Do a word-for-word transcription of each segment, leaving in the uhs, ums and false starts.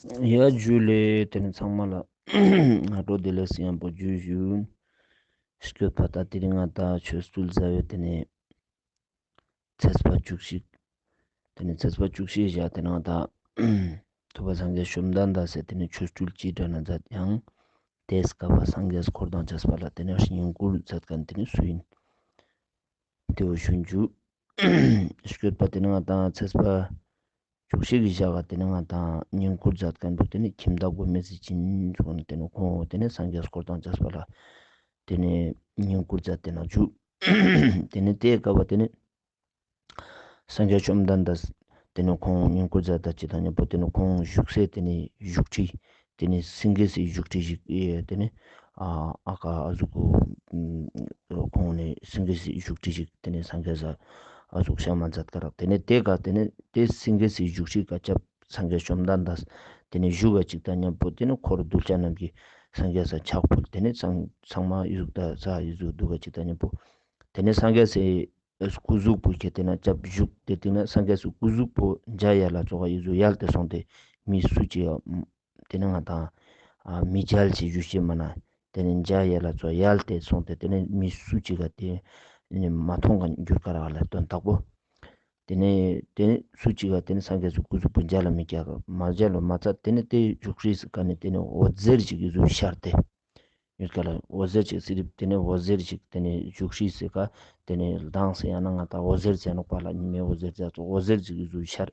ཡ་ཇུ་ལེ། ཏེ་ནེ་ཚང་མ་ལ་སྔ་དྲོ་བདེ་ལེགས་ཡང་པོ་ཇུ་ཞུ། སྐྱོད་པ་ད་དེ་རིང་ང་ད་ཆོས་སྤྲུལ་ཟླ་བའི་ཏེ་ནེ་ཚེས་པ་བཅུ་གཅིག་ཏེ་ནེ་ཚེས་པ་བཅུ་གཅིག་ཞག་ཏེ་ནེ་ང་ད་ཐུབ་པ་སངས་རྒྱས་བཅོམ་ལྡན་འདས་སི་ཏེ་ནེ་ཆོས་སྤྲུལ་ཅིག་འདྲ་ན་མཛད་ཡང་། ཏེ་སྐབས་པ་སངས་རྒྱས་འཁོར་དང་བཅས་པ་ལ་ཏེ་ནེ་བསྙེན་བཀུར་མཛད་མཁན་ཏེ་ནེ་སུ་ཡིན། ཏེ་བོ་ཞུ་ཞུ། སྐྱོད་པ་ཏེ་ནེ་ང་ད་ཚེས་པ་བཅུ་གཅིག་གི་ཞག་ག་ཏེ་ནེ་ང་ད་བསྙེན་བཀུར་མཛད་མཁན་པོ་ཏེ་ནེ་ཁྱིམ་བདག་མགོན་མེད་གཟི་བྱིན་ཟེར་ཁན་ཏེ་ནེ་ཁོང་ཏེ་ནེ་སངས་རྒྱས་འཁོར་དང་བཅས་པ་ལ་ཏེ་ནེ་བསྙེན་བཀུར་མཛད་དེ་ནང་བཅུག་ཏེ་ནེ་ཏེ་སྐབས་པ་ཏེ་ནེ་སངས་རྒྱས་བཅོམ་ལྡན་འདས་ཏེ་ནེ་ཁོང་བསྙེན་བཀུར་མཛད་ད་ཅིག་དང་མཉམ་པོ་ཏེ་ནེ་ཁོང་བཞུགས་སའི་ཏེ་ནེ་བཞུགས་ཁྲི་ཏེ་ནེ་སེང་གེ་སི་བཞུགས་ཁྲི་ཞིག་ཨེ་ཏེ་ནེ་ཨ་ཨ་ཀ་ཨ་ཟུག་གུ་ཁོང་ནེ་སེང་གེ་སི་བཞུགས་ཁྲི་ཞིག་ཏེ་ནེ་སངས་རྒྱས་ས་ཨ་ཟུག་ཤམ་མཛད་ཀ་རག་ཏེ་ནེ་ཏེ་ཀ་ཏེ་ནེ་ཏེ་སེང་གེ་སི་བཞུགས་ཁྲི་ཀ་ཅབ་སངས་རྒྱས་བཅོམ་ལྡན་འདས་ཏེ་ནེ་བཞུགས་པ་ཅིག་དང་མཉམ་པོ་ཏེ་ནེ་འཁོར་གདུལ་བྱ་རྣམས་ཀྱིས་སངས་རྒྱས་ས་ཕྱག་ཕུལ་ཏེ་ནེ་ཚང་ཚང་མ་ཨི་ཟུག་ད་ས་ཨི་ཟུག་འདུག་ག་ཅིག་དང་མཉམ་པོ་ཏེ་ནེ་སངས་རྒྱས་སི་སྐུ་གཟུགས་པོ་ཁྱེར་ཏེ་ན་ཅབ་བཞུགས་ཏེ་ཏེ་ནེ་སངས་རྒྱས་སི་སྐུ་གཟུགས་པོ་འཇའ་ཡལ་ལ་ཙོགས་ཨི་ཟུག་ཡལ་ཏེ་སོང་སྟེ་མི་སུ་ཅིག་ཡང་ཏེ་ནེ་ང་དང་ཨ་མི་མཇལ་ཅེས་ཞུ་ཅེས་མ་ན་ཏེ་ནེ་འཇའ་ཡལ་ལ་ཙོགས་ཡལ་ཏེ་སོང་སྟེ་ཏེ་ནེ་མི་སུ་ཅིག་ག་ཏེ་ནེ་མ་མཐོང་ག་གྱུར་ཀ་རག་ལ་དོན་དག་པོ། ཏེ་ནེ་ཏེ་ནེ་སུ་ཅིག་ག་ཏེ་ནེ་སངས་རྒྱས་སི་སྐུ་གཟུགས་པོ་འཇའ་ལ་མི་བཀྱག་མ་མཇལ་ལོ་མ་ཚད་ཏེ་ནེ་ཏེ་བཞུགས་ཁྲི་སི་ཀ་ནེ་ཏེ་ནེ་འོད་ཟེར་ཅིག་ཨི་ཟུག་ཤར་ཏེ། ཡོད་ཀ་ལ་འོད་ཟེར་ཅིག་སི་རིབ་ཏེ་ནེ་འོད་ཟེར་ཅིག་ཏེ་ནེ་བཞུགས་ཁྲི་སི་ཀ་ཏེ་ནེ་ལྡང་སེ་ཡང་ན་ང་དང་འོད་ཟེར་ཟེར་ནོག་པ་ལ་ཉི་མའི་འོད་ཟེར་ཟེར་ཙོགས་འོད་ཟེར་ཅིག་ཨི་ཟུག་ཤར།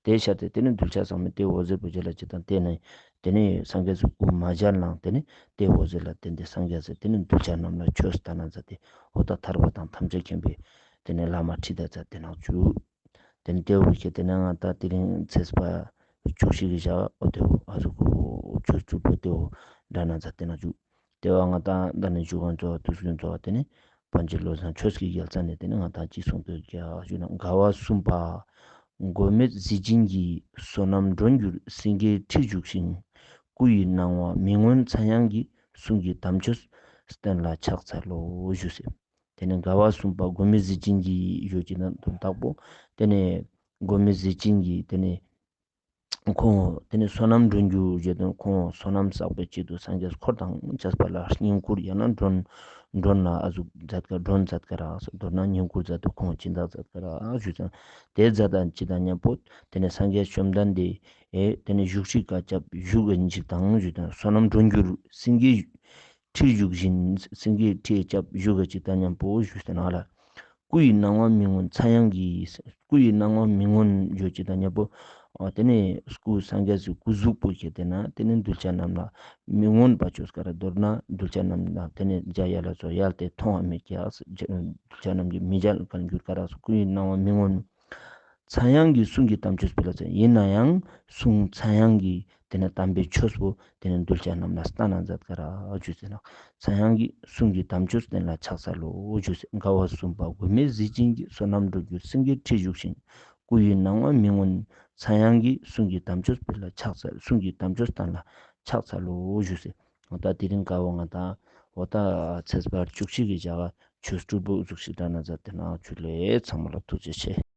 ཏེ་ཤར་ཏེ་ཏེ་ནེ་གདུལ་བྱ་ཚང་མས་ཏེ་འོད་ཟེར་པོ་མཇལ་ལ་ཅིག་དང་ཏེ་ནེ་ཏེ་ནེ་སངས་རྒྱས་སི་སྐུ་མ་མཇལ་ནང་ཏེ་ནེ་ཏེ་འོད་ཟེར་ལ་བརྟེན་ཏེ་སངས་རྒྱས་སི་ཏེ་ནེ་གདུལ་བྱ་རྣམས་ལ་ཆོས་སྟན་ན་མཛད་དེ་འོ་ད་ཐར་པ་དང་ཐམས་ཅད་མཁྱེན་པའི་ཏེ་ནེ་བླ་མ་ཁྲིད་ད་མཛད་དེ་ནང་བཅུག་ཏེ་ནེ་ཏེ་བོ་ཁྱེར་ཏེ་ན་ང་དང་དེ་རིང་ཚེས་པ་བཅུ་གཅིག་གི་ཞག་འོ་ཏེ་བོ་ཨ་ཟུག་གུ་ཆོས་སྤྲུལ་པོ་ཏེ་བོ་འདྲ་ན་མཛད་དེ་ནང་བཅུག་ཏེ་བོ་ང་དང་ད་ནི་བཅུག་ག་ཚོགས་དུས་ཀྱི་ཚོགས་ཏེ་ནེ་པཎ་ཆེན་བློ་བཟང་ཆོས་ཀྱི་རྒྱལ་མཚན་ནེ་ཏེ་ནེ་ང་དང་ཅི་གསུངས་ཏེ་ཡོད་ཀྱག་ཞུ་ན། དགའ་བ་གསུམ་པ། མགོན་མེད་གཟི་བྱིན་གྱིས། བསོད་ནམས་མགྲོན་གྱུར་སེང་གེའི་ཁྲིར་བཞུགས་ཤིང་། སྐུ་ཡི་སྣང་བ་མི་མངོན་ཚངས་དབྱངས་ཀྱིས། གསུང་གི་དམ་ཆོས་བསྟན་ལ་ཕྱག་འཚལ་ལོ་ཞུས་སེ། ཏེ་ནེ་དགའ་བ་གསུམ་པ་མགོན་མེད་གཟི་བྱིན་གྱིས་ཞུ་ཅེས་ན་དོན་དག་པོ། ཏེ་ནེ་མགོན་མེད་གཟི་བྱིན་གྱིས་ཏེ་ནེ་ཁོང་ཏེ་ནེ་བསོད་ནམས་མགྲོན་གྱུར་ཞུ་དོན་ཁོང་བསོད་ནམས་བསགས་པའི་ཆེད་དུ་སངས་རྒྱས་འཁོར་དང་བཅས་པ་ལ་བསྙེན་བཀུར་ཡང་ན་མགྲོན་མགྲོན་ལ་ཨ་ཟུག་མཛད་ཀ་མགྲོན་མཛད་ཀ་རག་མདོར་ན་བསྙེན་བཀུར་མཛད་དེ་ཁོང་སྦྱིན་བདག་མཛད་ཀ་རག་ཞུས་ཙང་ཏེ་མཛད་དང་ཅིག་དང་མཉམ་པོ་ཏེ་ནེ་སངས་རྒྱས་བཅོམ་ལྡན་འདས་ཨེ་ཏེ་ནེ་བཞུགས་ཁྲི་ཀ་ཅབ་བཞུགས་ཨིན་ཅིག་དང་ཞུས་དང་བསོད་ནམས་མགྲོན་གྱུར་སེང་གེའི་ཁྲིར་བཞུགས་ཤིང་སེང་གེའི་ཁྲིར་ཅབ་བཞུགས་ཨིན་ཅིག་དང་མཉམ་པོ་ཞུས་ཏེ་ན་ལ། སྐུ་ཡི་སྣང་བ་མི་མངོན་ཚངས་དབྱངས་ཀྱིས། སྐུ་ཡི་སྣང་བ་མི་མངོན་ཞུ་ཅེས་དང་མཉམ་པོ་ཨ་ཏེ་ནེ་སྐུ་སངས་རྒྱས་སི་སྐུ་གཟུགས་པོ་ཁྱེར་ཏེ་ན་ཏེ་ནེ་གདུལ་བྱ་རྣམས་ལ་མི་མངོན་པ་ཅོས་ཀ་རག་མདོར་ན་གདུལ་བྱ་རྣམས་ལ་ཏེ་ནེ་འཇའ་ཡལ་ལ་ཙོགས་ཡལ་ཏེ་མཐོང་བ་མེད་ཀྱག་གདུལ་བྱ་རྣམས་ཀྱི་མི་མཇལ་ཀ་གྱུར་ཀ་རག་སྐུ་ཡི་སྣང་བ་མི་མངོན། ཚངས་དབྱངས་ཀྱིས་གསུང་གི་དམ་ཆོས་སྤེལ་ལ་མཛད། ཨིན་ན་ཡང་གསུང་ཚངས་དབྱངས་ཀྱིས་ཏེ་ནེ་དམ་པའི་ཆོས་པོ་ཏེ་ནེ་གདུལ་བྱ་རྣམས་ལ་སྟན་ན་མཛད་ཀ་རག་ཞུས་ཟེར་ན། ཚངས་དབྱངས་ཀྱིས་གསུང་གི་དམ་ཆོས་བསྟན་ལ་ཕྱག་འཚལ་ལོ་ཞུས་ཟེར། དགའ་བ་གསུམ་པ་མགོན་མེད་གཟི་བྱིན་གྱིས། བསོད་ནམས་མགྲོན་གྱུར་སེང་གེའི་ཁྲིར་བཞུགས་ཤིང་། སྐུ་ཡི་སྣང་བ་མི་མངོན་ཚངས་དབྱངས་ཀྱིས། གསུང་གི་དམ་ཆོས་སྤེལ་ལ་ཕྱག་འཚལ། གསུང་གི་དམ་ཆོས་བསྟན་ལ་ཕྱག་འཚལ་ལོ་ཞུས་ཟེར། འོ་ད་དེ་རིང་ཀ་བོ་ང་དང་འོ་ད་ཚེས་པ་བཅུ་གཅིག་གི་ཞག་ཆོས་སྤྲུལ་པོ་ཨུ་ཚུགས་ཤིག་འདྲ་ན་མཛད་དེ་ནང་བཅུག་ལེ། ཚང་མ་ལ་ཐུགས་རྗེ་ཆེ།